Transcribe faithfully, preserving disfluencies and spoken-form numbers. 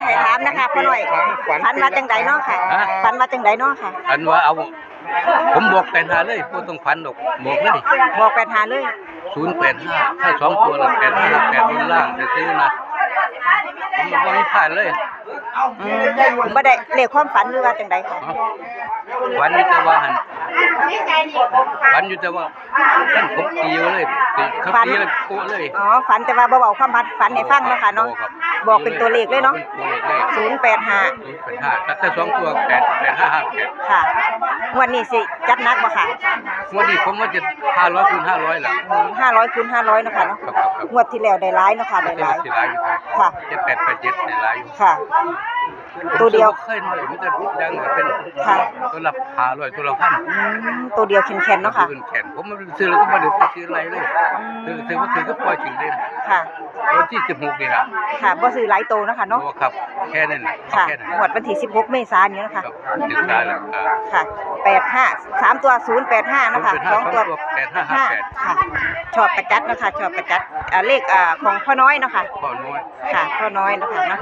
ให้ถามนะคะพ่อน้อย ฝัน ฝันว่าจังใดเนาะค่ะ ฮะ ฝันว่าจังใดเนาะค่ะ อันว่าเอา ผมบอกแปดห้าเลย บ่ต้องฝันดอก บอกเลย บอกแปดห้าเลย ศูนย์แปดห้า ถ้าสองตัวละแปดห้า แปดบนล่าง ซื้อๆนะ ผมบ่มีพลาดเลย อืม บ่ได้เลขความฝันหรือว่าจังใดค่ะ ฝันอยู่แต่ว่าหั่น ฝันอยู่แต่ว่า ผมตีเอาเลย ตี เขา ฝัน ตีเลยโป๊ะเลย อ๋อ ฝันแต่ว่าบ่เว้าความฝัน ฝันให้ฟังเนาะค่ะเนาะ บ่ครับ บอกเป็นตัวเลขเลยเนาะ เป็นตัวเลขเลย ศูนย์แปดห้า ศูนย์แปดห้า ตัดแต่สองตัว แปด แปดห้าห้าแปด ค่ะ งวดนี้สิจัดหนักบ่ค่ะ งวดนี้ผมว่าจะห้าร้อยคูณห้าร้อยล่ะ อืม ห้าร้อยคูณห้าร้อยเนาะค่ะเนาะ ครับ ครับ ครับ งวดที่แล้วได้หลายเนาะค่ะ ได้หลาย สิหลายอยู่ครับ ค่ะ เจ็ดแปดแปดเจ็ด ได้หลายอยู่ ค่ะ ตัวเดียว เคยหน่อย มันจะดังเป็น ค่ะ ตัวละห้าร้อย ตัวละพัน อืม ตัวเดียวแข็งๆเนาะค่ะ แข็งๆ ผมมันซื้อแล้วก็บ่ได้ไปซื้ออะไรเลย อืม ซื้อ ซื้อก็ถือก็ปล่อยทิ้งเลย ค่ะ วันที่สิบหกนี่ล่ะ ค่ะ บ่ซื้อหลายตัวเนาะค่ะเนาะ บ่ครับ แค่นั้นแหละ ค่ะ แค่นั้น งวดวันที่สิบหกเมษายนนี้เนาะค่ะ ครับ สิบหกเมษายนแล้ว อ่า ค่ะ แปดห้า สามตัว ศูนย์แปดห้าเนาะค่ะ ศูนย์แปดห้า สองตัว สองตัว แปดห้าห้าแปด ค่ะ ชอบกระจัดเนาะค่ะ ชอบกระจัด อ่า เลข อ่า ของพ่อน้อยเนาะค่ะ พ่อน้อย ค่ะ พ่อน้อยเนาะค่ะเนาะ